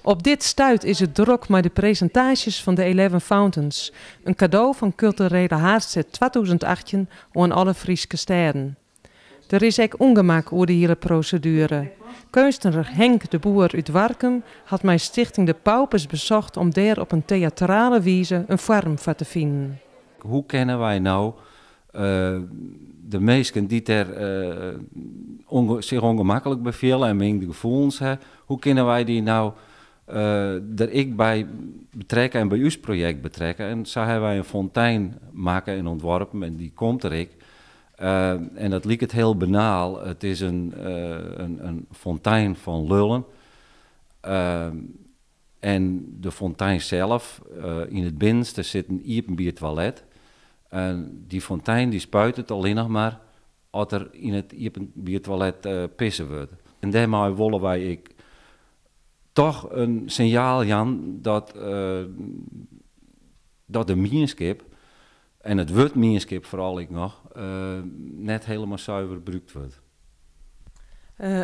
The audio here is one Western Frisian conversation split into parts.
Op dit stuit is it drok mei de presintaasjes fan de Eleven Fountains, in kado fan Kulturele Haadstêd 2018 oan alle Fryske stêden. Der is ek ûngemak oer de hiele proseduere. Keunstner Henk de Boer út Warkum hat mei Stichting De Paupers besocht om dêr op in teatrale wize in foarm foar te finen. Hoe kinne wy no de minsken dy't dêr sich ûngemaklik by fiele en mingde gefoelens ha, hoe kinne wy dy no der ek by betrekke en by ús projekt betrekke? En sa hawwe wy in fontein makke en ûntworpen en dy komt der ek. En dat liket hiel banaal, it is in fontein fan lullen. En de fontein sels, yn it binnenste sit in iepenbier toilet. En dy fontein dy spuitet allinnich mar as der yn it iepenbier toilet pisse wurdt. En dêrmei wolle wy ek toch in sinjaal jaan dat de mienskip, en it wurd mienskip foaral ek noch, net hielendal suver brûkt wurdt.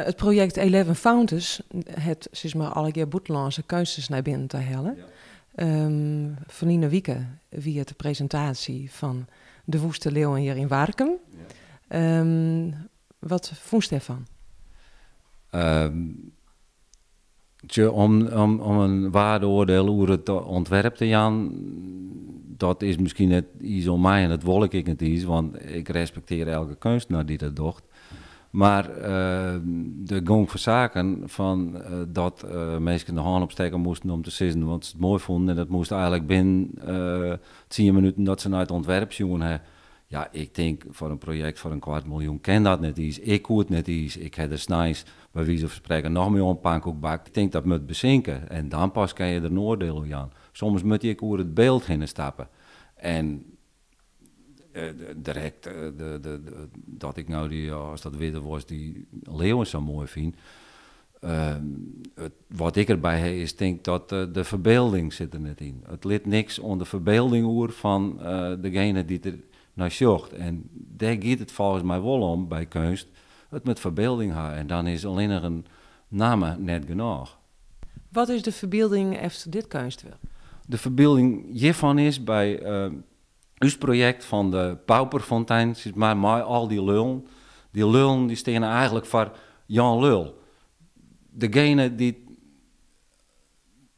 It projekt Eleven Fountains hat sis mar allegear bûtenlânske keunstners nei binnen te hellen. Ferline wike wie it de presintaasje fan De Woeste Leeuwen hjir yn Warkum. Wat fûnst dêrfan? Om in waardeoardiel oer it ûntwerp te jaan, dat is miskien net iens oan my en dat wol ik ek net iens, want ik respektearje elke keunstner dy't dat docht. Mar de gong fan saken fan dat minsken de hân opstekke moasten om te sizzen wat se it moai fûnen en dat moast eigenlik binnen 10 minuten dat se nei it ûntwerp sjoen ha. Ja, ik tink foar in projekt foar in kwart miljoen kin dat net iens. Ik koe it net iens. Ik ha der sneins by wize fan sprekken noch mei oan pankoek bakt. Ik tink dat moat besinke en dan pas kinne je der in oardiel oer jaan. Soms moat je ek oer it byld hinne stappe. En direkt dat ik no dy, as dat witte wolst, dy leeuwen sa moai fyn. Wat ik derby ha is tink dat de ferbylding sit der net yn. It lit niks oan de ferbylding oer fan degene dy't der nei sjocht. En dêr giet it folgens my wol om by keunst. It moat ferbylding ha en dan is allinnich in namme net genôch. Wat is de ferbylding efter dit keunstwurk? De ferbylding hjirfan is by ús projekt fan de Pauperfontein, sis mar, mei al dy lullen. Dy lullen dy steane eigenlik foar Jan Lul. Degene dy't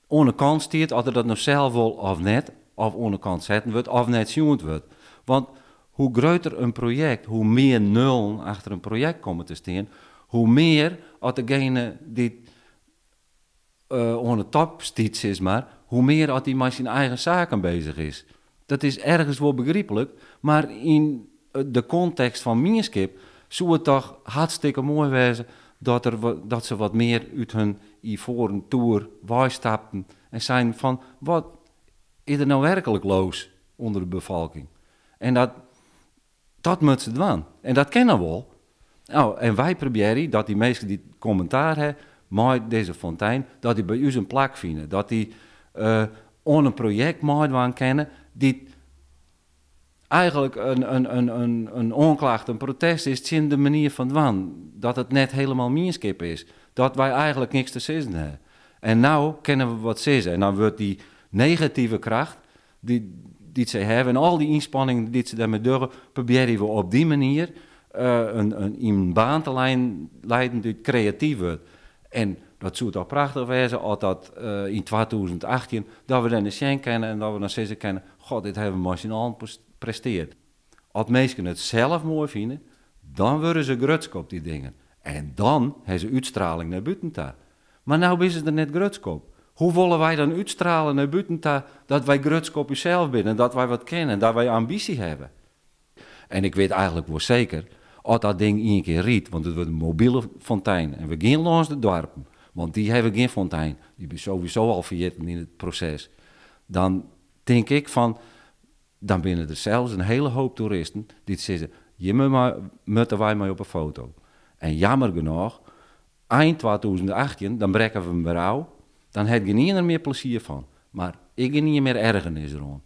oan de kant stiet, oft er dat no sels wol of net, of oan de kant setten wurdt, of net sjoen wurdt. Want hoe grutter in projekt, hoe mear nullen achter in projekt komme te stean, hoe mear as degene dy't oan de top stiet, sis mar, hoe mear as dy mei syn eigen saken beuzich is. Dat is ergens wol begryplik, mar yn de kontekst fan mienskip soe it toch hartstikke moai wêze dat se wat mear út hun ivoaren toer weistapten en seinen fan wat is der no werklik los ûnder de befolking? En dat moat se dwaan. En dat kin dan wol. Nou, en wy probearje dat dy minsken dy't kommentaar ha mei dizze fontein, dat dy by ús in plak fine. Dat dy oan in projekt meidwaan kinne dy't eigenlik in oanklacht, in protest is tsjin de manier fan dwaan. Dat it net hielendal mienskip is. Dat wy eigenlik niks te sizzen ha. En no kinne we wat sizze. En dan wurdt dy negative kracht dy't sy hawwe en al dy ynspanningen dy't se dêrmei dogge, probearje we op dy manier in baan te leiden dy't kreatyf wurdt. En dat soe toch prachtich wêze as dat yn 2018, dat we dêr nei sjen kinne en dat we dan sizze kinne, god, dit hawwe we mei syn allen presteard. As minsken it sels moai fine, dan wurde se grutsk op dy dingen. En dan ha se útstraling nei bûten ta. Mar no binne se der net grutsk op. Hoe wolle wy dan útstrale nei bûten ta dat wy grutsk op ússels binne, dat wy wat kinne, dat wy ambysje hawwe? En ik wit eigenlik wol seker, as dat ding ien kear rydt, want it wurdt in mobile fontein en we gean lâns de doarpen, want dy hawwe gjin fontein, dy binne sowieso al ferjitten yn it proses, dan tink ik fan, dan binne der sels in hiele hoop toeristen dy't sizze, hjir moatte wy mei op 'e foto. En jammer genôch, ein 2018, dan brekke we him wer ôf, dan hat gjinien der mear plezier fan. Mar ik gjinien mear ergernis deroan.